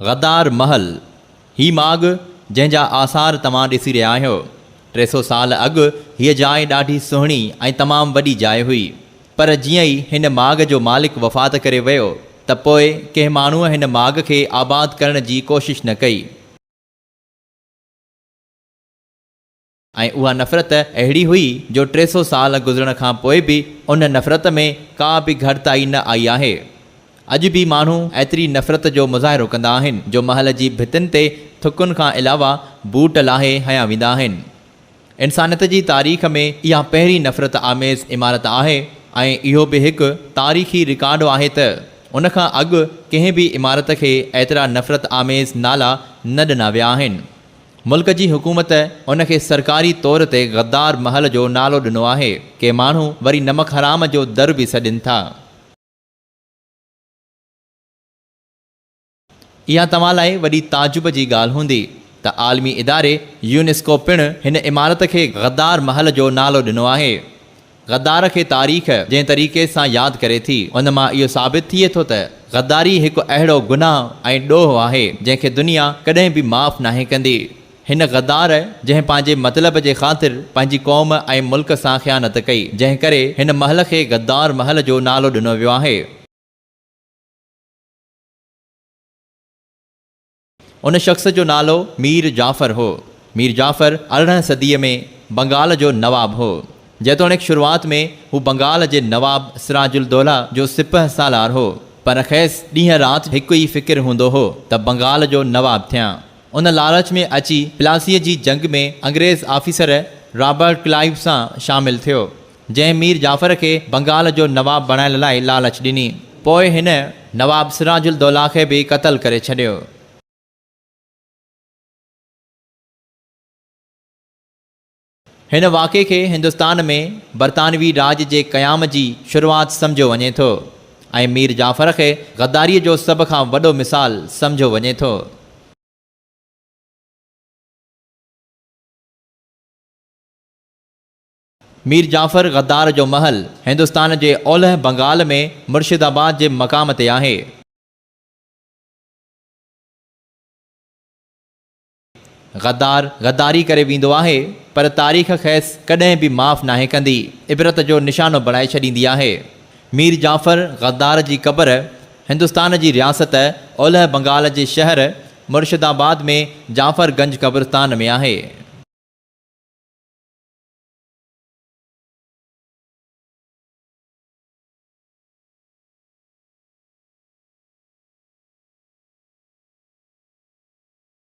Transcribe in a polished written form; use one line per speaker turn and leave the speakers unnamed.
غدار محل، هي ماڳ جنهن جا آثار توهان ڏسي رهيا آهيو، 300 سال اڳ هيء جاء ڏاڍي سهڻي ۽ تمام وڏي جاء هئي، پر جيئن ئي هن ماڳ جو مالڪ وفات ڪري ويو ته پوء ڪنهن ماڻهوء هن ماڳ کي آباد ڪرڻ جي ڪوشش نه ڪئي. ۽ اها نفرت اهڙي هئي جو 300 سال گذرڻ کان پوء به ان نفرت ۾ ڪا به گهٽتائي نه آئي آهي. اڄ به ماڻهو ايتري نفرت جو مظاهرو ڪندا آهن جو محل جي ڀتين تي ٿڪن کان علاوه بوٽ لاهي هنيا ويندا آهن. انسانيت جي تاريخ ۾ اها پهرين نفرت آميز عمارت آهي ۽ اهو به هڪ تاريخي رڪارڊ آهي ته ان کان اڳ ڪنهن به عمارت کي ايترا نفرت آميز نالا نه ڏنا ويا آهن. ملڪ جي حڪومت ان کي سرڪاري طور تي غدار محل جو نالو ڏنو آهي. ڪي ماڻهو وري نمڪ حرام جو در به سڏين ٿا. اها توهان لاء وڏي تعجب جي ڳالهه هوندي ته عالمي اداري يونيسڪو پڻ هن عمارت کي غدار محل جو نالو ڏنو آهي. غدار کي تاريخ جنهن طريقي سان ياد ڪري ٿي، ان مان اهو ثابت ٿئي ٿو ته غداري هڪ اهڙو گناهه ۽ ڏوهه آهي، جنهن کي دنيا ڪڏهن به معاف ناهي ڪندي. هن غدار جنهن پنهنجي مطلب جي خاطر پنهنجي قوم ۽ ملڪ سان خيانت ڪئي، جنهن ڪري هن محل کي غدار محل جو نالو ڏنو ويو آهي. ان شخص جو نالو مير جعفر هو. مير جعفر 18 صديء ۾ بنگال جو نواب هو. جيتوڻيڪ شروعات ۾ هو بنگال جي نواب سراج الدوله جو سپهه سالار هو، پر کيس ڏينهن رات هڪ ئي فڪر هوندو هو ته بنگال جو نواب ٿيان. ان لالچ ۾ اچي پلاسيء جي جنگ ۾ انگريز آفيسر رابرٽ ڪلائيو سان شامل ٿيو. جنهن مير جعفر کي بنگال جو نواب بڻائڻ لاء لالچ ڏني. پوء هن نواب سراج الدوله کي به قتل ڪري ڇڏيو. هن واقعي کي هندستان ۾ برطانوي راڄ جي قيام جي شروعات سمجهيو وڃي ٿو ۽ مير جعفر کي غداريء جو سڀ کان وڏو مثال سمجهيو وڃي ٿو. مير جعفر غدار جو محل هندستان جي اولهه بنگال ۾ مرشد آباد جي مقام تي آهي. غدار غداري ڪري ويندو آهي پر تاريخ کيس ڪڏهن به معاف ناهي ڪندي، عبرت جو نشانو بڻائي ڇڏيندي آهي. مير جعفر غدار جي قبر هندستان جي رياست اولهه بنگال جي شهر مرشد آباد ۾ جعفر گنج قبرستان ۾ آهي.